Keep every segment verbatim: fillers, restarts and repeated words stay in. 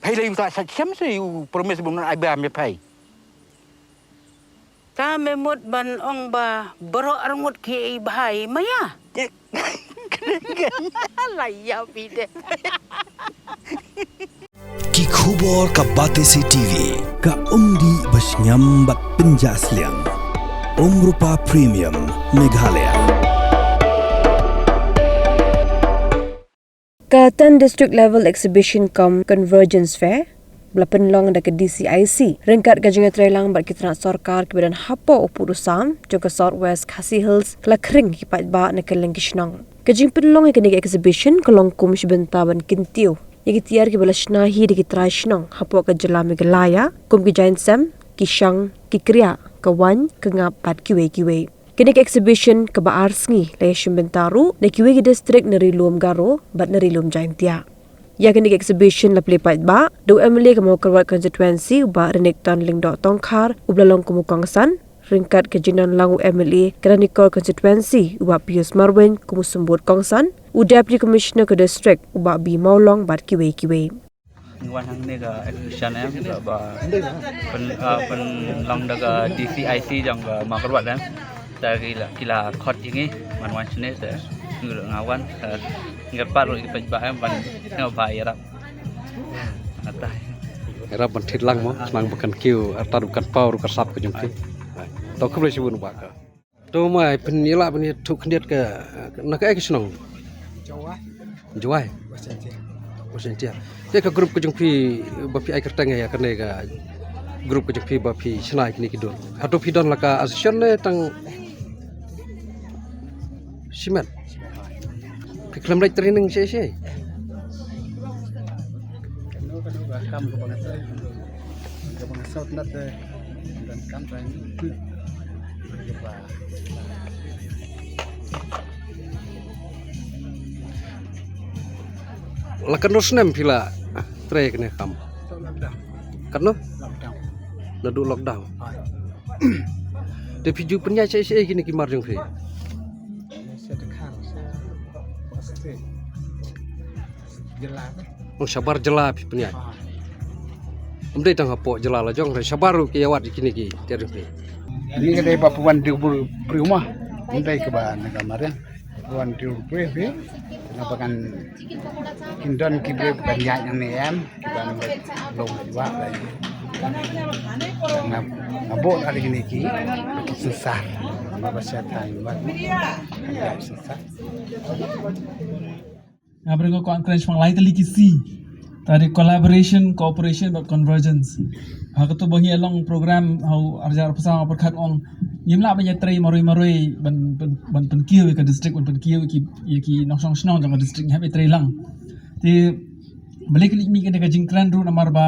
Phai lei u ta sa chem se u promise bun ai ba me phai. Ta me mut ban ong ba baroh arngut ki ei bhai maya. La ya bide. Ki khubor ka Batesi TV, ka umdih ba sngewbha bad pynjah sliang. Umrupa Premium, Meghalaya. Ka ten District Level Exhibition cum Convergence Fair ba la pynlong da ka D C I C ryngkat ka jingïatreilang bad ki tnat sorkar kiba don hapoh u pud u sam jong ka South West Khasi Hills ka la khring ki paidbah na kylleng ki shnong. Ka jingpynlong ïa kane ka exhibition ka long kum shi bynta ban kyntiew ïa ki tiar kiba la shna hi da ki trai shnong hapoh ka jylla Meghalaya kum ki jaiñsem, ki shang, ki kriah, ka waiñ, ka ngap bad kiwei kiwei. Kane ka exhibition kaba ar sngi la ïashim bynta ruh na kiwei ki district na Ri Lum Garo bad na Ri Lum Jaintia. Ïa kane ka exhibition la plie paidbah da u M L A ka Mawkyrwat constituency u Bah Renikton Lyngdoh Tongkhar uba la long kum u kongsan, ryngkat ka jingdon lang u M L A ka Ranikor constituency u Bah Pius Marwein kum u symbud kongsan, u Deputy Commissioner ka district u Bah B Mawlong bad kiwei kiwei. Ngi wan hangne ka exhibition em, ba, ba pyn, ah, pynlong da ka D C I C jong ka Mawkyrwat em. Ta ki la, ki la khot ïa ngi ban wan shane te ngi ruh nga wan, eh, ngi pat ruh ki paidbah em ban nga ba ïarap. Ata. Ïarap ban thied lang mo, nang ba kan kiew, artat ba kan paw ruh ka sap ka jong ki. To khublei shibun ba ka. To mai pynïalah pynïathuh khyndiat ka, na kaei ka shnong? Jowai. Jowai. West Jaintia. West Jaintia. Te ka group ka jong phi ba phi ai kyrteng ïa kane ka group ka jong phi ba phi shna ïa kine ki dur. Hato phi don la ka association ne tang shimet? Phi khlem leit training shi shi? Kano kano ka kam kaba nga trei. Kaba nga sot nat de. Don kam training. La katno snem phi la trei kane ka kam? Katno? Naduh lockdown. Te phi ju pynïaid shaei shaei kine ki mar jong phi? Ong shabar jylla phi pynïaid. Ym dei tang hapoh jylla la jong, shabar ruh ki ïawad ïa kine ki tiar jong phi. Kane ka dei ba pynwan dei u briew ma. Ym dei kaba na ka mar. Pynwan dei u briew phi. Naba kan kin don ki briew kiban ïaid nangne em, kiban long kiba la. Nga, nga bud ar kine ki, ki synsar. Naba sha thaiñ ba. Ki synsar. Nga bring ko encourage pang lai tylli ki C. Tari collaboration, cooperation bad convergence. Ha kato ba ngi long program ha u arjar pasang pyrkhat ong ngim lah ban ïatrei marwei marwei ban, ban, ban pynkiew ïa ka district, ban pynkiew ïa ki, ïa ki nongshong shnong jong ka district, ngi hap ïatrei lang. Te balei ki leit mih kane ka jingkren ruh namar ba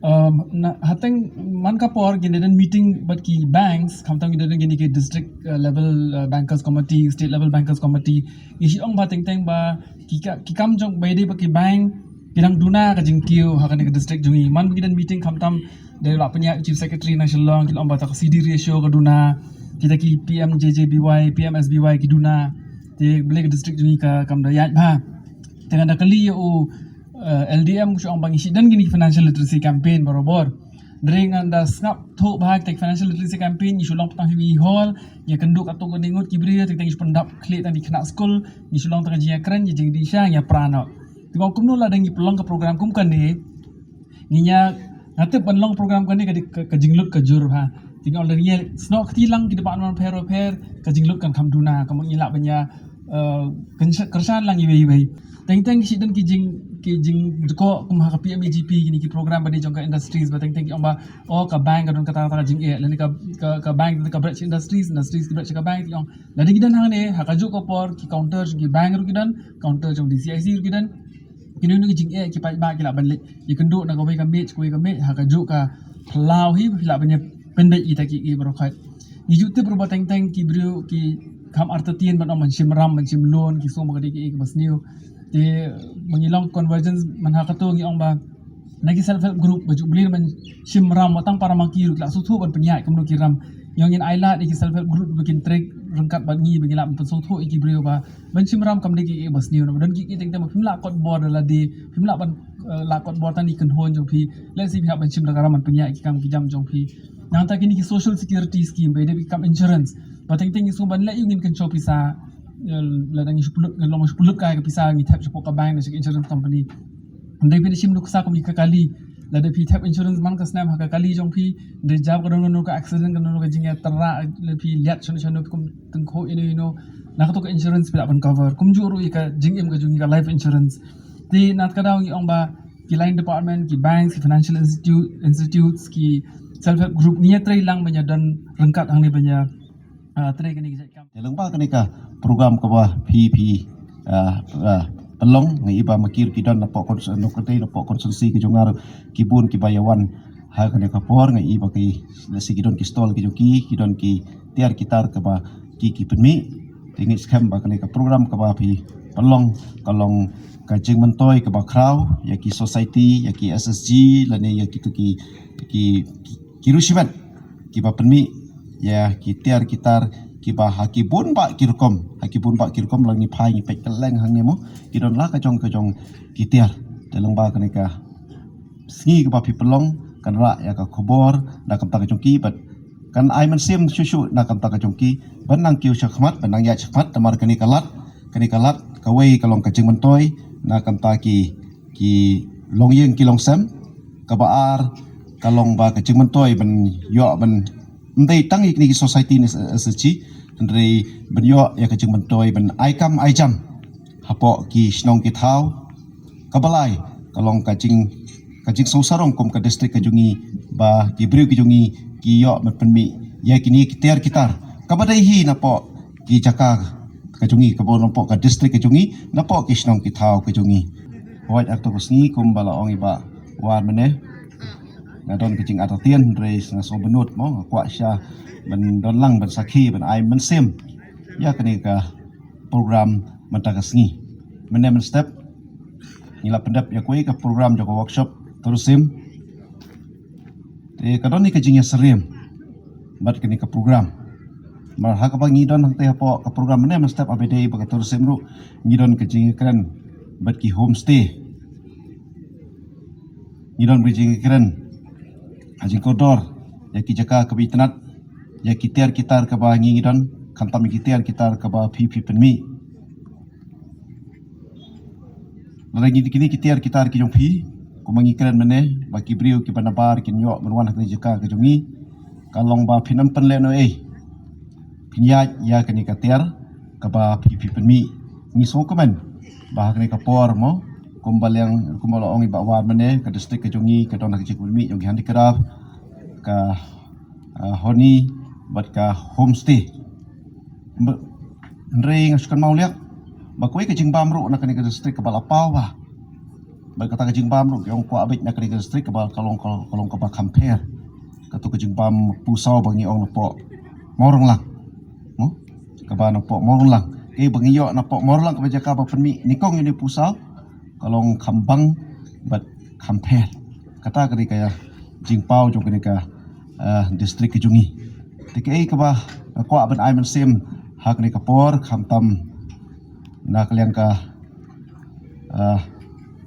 Um, na, hateng man ka por, ki dang meeting bad ki banks, khamtam ki dang kine ki district, uh, level, uh, bankers committee, state level bankers committee. Ngi shu ong ba teng teng ba ki ka, ki kam jong ba ïadei bad ki bank, ki dang duna ka jingkiew ha kane ka district jong ngi. Man ba ki dang meeting khamtam, dei la pynïaid chief secretary na Shillong, ki la ong ba ta ka C D ratio ka duna, kita ki P M J J B Y, P M S B Y ki duna. Te balei ka district jong ngi ka kam da ïaid bha. Te ngan da kylli ïa u, eh, L D M, shu ong ba ngi shu don kine ki financial literacy campaign barabor. Hynrei ngan da sngap thuh bha kita ki financial literacy campaign, ngi shu long tang ha i hall, ïa kynduh katto katne ngut ki briew, teng teng ngi shu pyndap khlieh tang da ki khynnah skul, ngi shu long tang ka jingïakren, ïa jingdih sha, ïa pra noh. Te kumno lada ngi pynlong ka program kum kane, ngi ïa, nga tip ban long program kane ka, ka, ka jinglut ka jur ha. Te ngi already ïa snoh kti lang ki department pher pher, ka jinglut kan kham duna, ka mut ngi lah ban ïa, eh, kyrshan, kyrshan lang iwei iwei. Teng teng ki shu don ki jing, ki jingdkoh kum ha ka P M E G P, kine ki program ba dei jong ka industries, ba teng teng ki ong ba, oh, ka bank ka don kata kata ka jingeh, lane ka, ka, ka bank ka don ka bret industries, industries ki bret ka bank, ki ong. Lada ngi don hangne, ha kajuh ka por, ki counter jong ki bank ruh ki don, counter jong D C I C ruh ki don. Kino kino ki jingeh ki paidbah ki lah ban leit ïakynduh na kawei ka miej kawei ka miej, ha kajuh ka phyllaw hi phi lah ban ïa pynbeit ïa kita ki, ki baroh khoit. Ngi ju tip ruh ba teng teng ki briew ki kham artatien ban ong ban shim ram ban shim loan, ki sngew ba ka dei ki, ki basniew. Te ba ngi long convergence man ha kato ngi ong ba na ki self help group ba ju blin ban shim ram, wat tang para ma ki ruh ki lah sngewthuh ban pynïaid kumno ki ram. Ïa ngin ai lad ïa ki self help group ba kin trei ryngkat bad ngi ba ngin lah ban pynsngewthuh ïa ki briew ba ban shim ram kam dei ki ba sniew, namar don ki ki teng teng ba phim lah kot bor da lade, phim lah ban, eh, lah kot bor tang ïa ki kynhun jong phi. Lehse phi hap ban shim da ka ram ban pynïaid ïa ki kam ki jam jong phi. Nangta kine ki social security scheme ba dei ki kam insurance ba teng teng ngi sngew ban leh ïa u ngin kynshew pisa, eh, lada ngi shu pynlut, ngi long shu pynlut ka, ka pisa ngi thep shapoh ka bank ne sha ka insurance company. Hynrei phi da shim nuksa kum ïa ka kali, lada phi thep insurance man ka snem ha ka kali jong phi, hynrei jia ba ka don kano ka accident, kano ka jingïatrah, lada phi liat shano shano kum tyngkhuh ino ino, na kato ka insurance phi lah ban cover. Kumjuh ruh ïa ka jingim ka jong ngi ka life insurance. Te na ka daw ngi ong ba ki line department, ki banks, ki financial institute, institutes, ki self help group ngi ïatrei lang ban ïa don ryngkat hangne ban ïa, ah, trei kane ka jait kam. Ïa lyngba kane ka program kaba phi phi, ah, ah, pynlong, nga i ba ma ki ruh ki don napoh cons-, napoh constituency ka jong nga ruh ki bun kiba ïa wan ha kane ka por, nga i ba ki, lehse ki don ki stall ki jong ki, ki don ki tiar ki tar kaba ki ki pynmih. Te nga ngeit skhem ba kane ka program kaba phi pynlong ka long ka jingmyntoi kaba khraw ïa ki society, ïa ki S S G lane ïa kito ki, ki, ki, ki ruh shimet kiba pynmih ïa ki tiar ki tar kiba ha ki bun bah ki rukom, ha ki bun bah ki rukom, lada ngi phai ngi peit kylleng hangne mo, ki don la ka jong ka jong ki tiar. Te lyngba kane ka sngi kaba phi pynlong kan rah ïa ka khubor na ka bynta ka jong ki bad kan ai mynsiem shuh shuh na ka bynta ka jong ki ban nang kiew shakhmat, ban nang ïaid shakhmat, namar kane ka lad, kane ka lad kawei ka long ka jingmyntoi na ka bynta ki, ki longïing ki longsem. Kaba ar ka long ba ka jingmyntoi ban ïoh ban, ym dei tang ïa kine ki society ne S S G, hynrei ban ïoh ïa ka jingmyntoi ban ai kam ai jam hapoh ki shnong ki thaw. Kaba lai ka long ka jing, ka jingsngewsarong kum ka district ka jong ngi ba ki briew ki jong ngi ki ïoh ban pynmih ïa kine ki tiar ki tar kaba dei hi napoh ki jaka ka jong ngi, kaba napoh ka district ka jong ngi, napoh ki shnong ki thaw ka jong ngi. Hooid, ha kato ka sngi kumba la ong i Bah War mynne, nga don ka jingartatien, hynrei nga sngew bynnud mo, nga kwah sha ban don lang ban sakhi, ban ai mynsiem ïa kane ka program mynta ka sngi. Mynne mynstep ngi la pyndep ïa kawei ka program jong ka workshop tourism. Te ka don hi ka jingïasyriem bad kane ka program. Namar ha kaba ngi don hangtei hapoh ka program mynne mynstep, haba dei ba ka tourism ruh, ngi don ka jingïakren bad ki homestay. Ngi don ka jingïakren ha jingkordor ïa ki jaka kaba itynnad, ïa ki tiar ki tar kaba ngi ngi don, khamtam ïa ki tiar ki tar kaba phi phi pynmih. Lada ngi, kine ki tiar ki tar ki jong phi, kumba ngi kren mynne, ba ki briew kiba nabar kin ïoh ban wan ha kane ka jaka ka jong ngi, ka long ba phin ym pynlehnohei, phin ïaid ïa kane ka tiar kaba phi phi pynmih. Ngi sngewkmen ba ha kane ka por mo, kumba liang, kumba la ong i Bah War mynne, ka district ka jong ngi ka don ha ka jingpynmih jong ki handicraft, ka, ah, honi bad ka homestay. Ba, hynrei nga shu kynmaw liak ba kawei ka jingbam ruh na kane ka district kaba la paw ba, bad kata ka jingbam ruh ki ong kwah beit na kane ka district kaba ka long, ka long, ka long kaba kham pher. Kato ka jingbam pusaw ba ngi ong napoh Mawrynglang mo, kaba napoh Mawrynglang. Kaei ba ngi ïoh napoh Mawrynglang kaba jaka ba pynmih nyngkong ïa une u pusaw, ka long kham bang bad kham pher. Kata ka dei ka jingpaw jong kane ka, eh, district ka jong ngi. Te kaei kaba nga kwah ban ai mynsiem ha kane ka por, khamtam na ka liang ka, eh,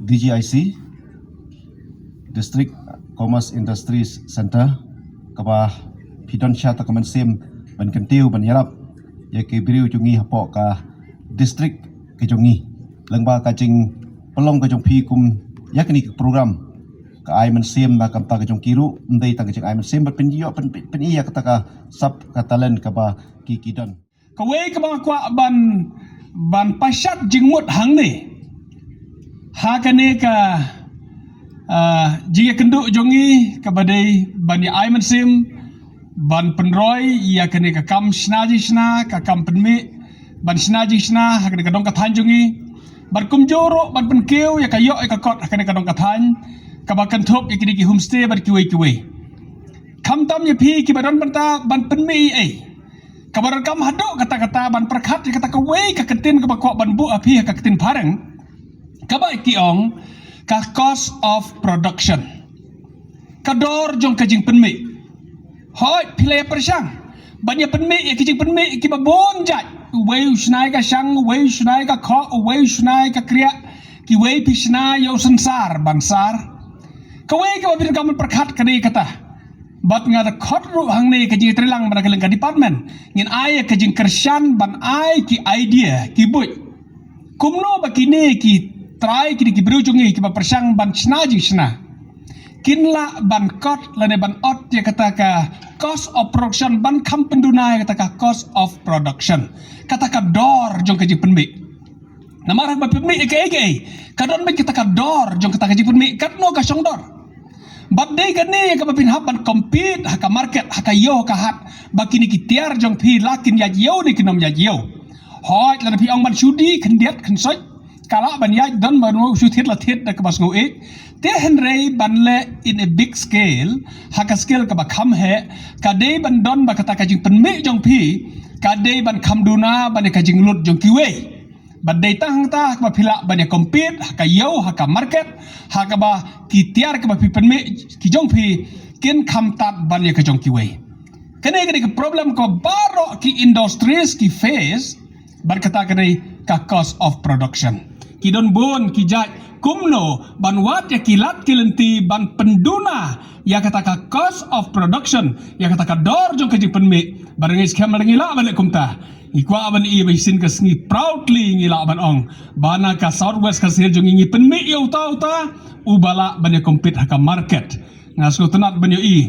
D G I C, District Commerce Industries Centre, kaba phi don sha ta ka mynsiem ban kyntiew ban ïarap ïa ki briew jong ngi hapoh ka district ka jong ngi. Lyngba ka jingpynlong ka jong phi kum ïa kane ka program, ka ai mynsiem na ka bynta ka jong ki ruh, ym dei tang ka jingai mynsiem, bad phin ïoh pyn, pyn, pyn, ïa kata ka sap ka talent kaba ki, ki don. Kawei kaba nga kwah ban, ban pashat jingmut hangne ha kane ka, ah, jingïakynduh jong ngi kaba dei ban ïa ai mynsiem ban pynroi ïa kane ka kam shna jingshna, ka kam pynmih ban shna jingshna ha kane ka dong ka thaiñ jong ngi. Bad kumjuh ruh ban pynkiew ïa ka ïoh ïa ka kot ha kane ka dong ka thaiñ kaba kynthup ïa kine ki homestay bad kiwei kiwei. Khamtam ïa phi kiba don bynta ban pynmih ei ei, kaba donkam haduh katta katta ban pyrkhat ïa kata kawei ka ktien kaba kwah ban buh ha phi ha ka ktien phareng, kaba ki ong ka cost of production, ka dor jong ka jingpynmih. Hooid, phi la ïa pyrshang Ban ïa pynmih ïa ki jingpynmih kiba bun jait. Uwei u shna ïa ka shang, uwei u shna ïa ka khoh, uwei u shna ïa ka kriah, kiwei phi shna ïa u synsar ban sar. Kawei kaba phi donkam ban pyrkhat ka dei kata. Bad nga da khot ruh hangne ka jingïatreilang ban da ka liang ka department. Ngin ai ïa ka jingkyrshan ban ai ki idea, ki buit. Kumno ba kine ki trai, kine ki briew jong ngi kiba pyrshang ban shna jingshna, kin lah ban kot lane ban ot ïa kata ka cost of production ban kham pynduna ïa kata ka cost of production. Kata ka dor jong ka jingpynmih. Namar haba pynmih ïa kaei kaei, ka don beit kata ka dor jong kata ka jingpynmih, katno ka shong dor. Bad dei kane kaba phin hap ban compete ha ka market, ha ka ïew, ha ka hat, ba kine ki tiar jong phi la kin ïaid ïew ne kin ym ïaid ïew. Hooid, lada phi ong ban shu die khyndiat khynsoit, ka lah ban ïaid, don ba u shu thied la thied da kaba sngewieit. Te hynrei ban leh in a big scale, ha ka scale kaba kham heh, ka dei ban don ba kata ka jingpynmih jong phi ka dei ban kham duna ban ïa ka jinglut jong kiwei. Bad dei tang hangta ha kaba phi lah ban ïa compete ha ka ïew, ha ka market, ha kaba ki tiar kiba phi pynmih ki jong phi kin kham tad ban ïa ka jong kiwei. Kane ka dei ka problem kaba baroh ki industries ki face. Bad kata ka dei ka cost of production. Ki don bun ki jait kumno ban wad ïa ki lad ki lynti ban pynduna ïa kata ka cost of production, ïa kata ka dor jong ka jingpynmih. Bad ngi skhem ba ngi lah ban leh kumta. Ngi kwah ban ïohi ba shisien ka sngi proudly ngi lah ban ong ba na ka South West Khasi Hills jong ngi ngi pynmih ïa uta uta uba lah ban ïa compete ha ka market. Nga sngewtynnat ban ïohi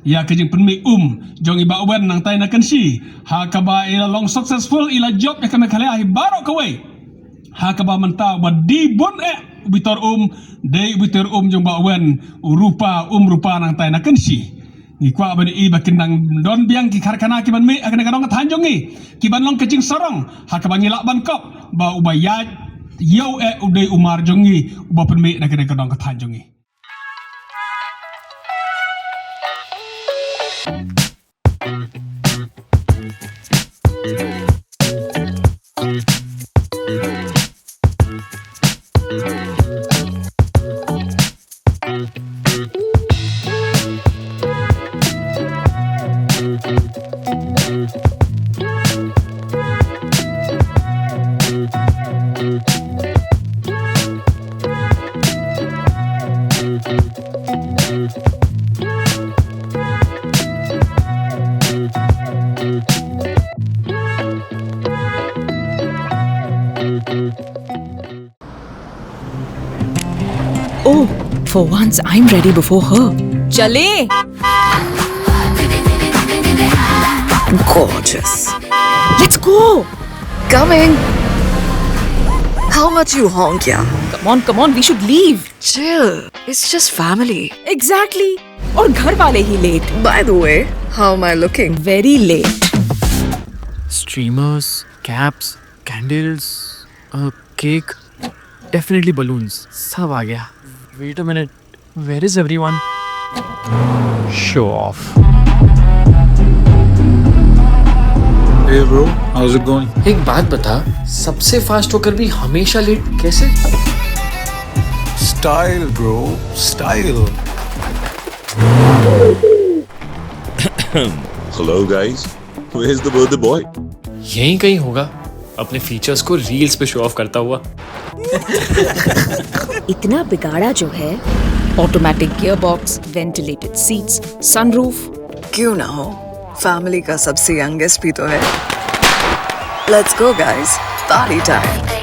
ïa ka jingpynmih um jong i Bah Wen nangtai na Kynshi, ha kaba i la long successful, i la jop ïa ka Meghalaya hi baroh kawei. Ha kaba mynta uba die bun eh u bitor um, dei u bitor um jong Bah Wen, u Rupa, um Rupa nangtai na Kynshi. Ngi kwah ban ïohi ba kin dang don biang ki karkhana kiban mih ha kane ka dong ka thaiñ jong ngi, kiban long ka jingsarong ha kaba ngi lah ban kop ba uba ïaid ïew eh u dei u mar jong ngi uba pynmih na kane ka dong ka thaiñ jong ngi. Oh, for once I'm ready before her. चले। Gorgeous. Let's go. Coming. How much you honk, yeah? Come on, come on, we should leave. Chill. It's just family. Exactly. और घर वाले ही late. By the way, how am I looking? Very late. Streamers, caps, candles, a cake, definitely balloons. सब आ गया. Wait a minute. Where is everyone? Show off. Hey bro, how's it going? एक बात बता, सबसे फास्ट होकर भी हमेशा लेट कैसे? Style bro, style. Hello guys, where's the birthday boy? यहीं कहीं होगा, अपने फीचर्स को रील्स पे शो ऑफ करता हुआ. इतना बिगाड़ा जो है. Automatic gearbox, ventilated seats, sunroof. क्यों ना हो, फैमिली का सबसे यंगेस्ट भी तो है. Let's go guys, party time.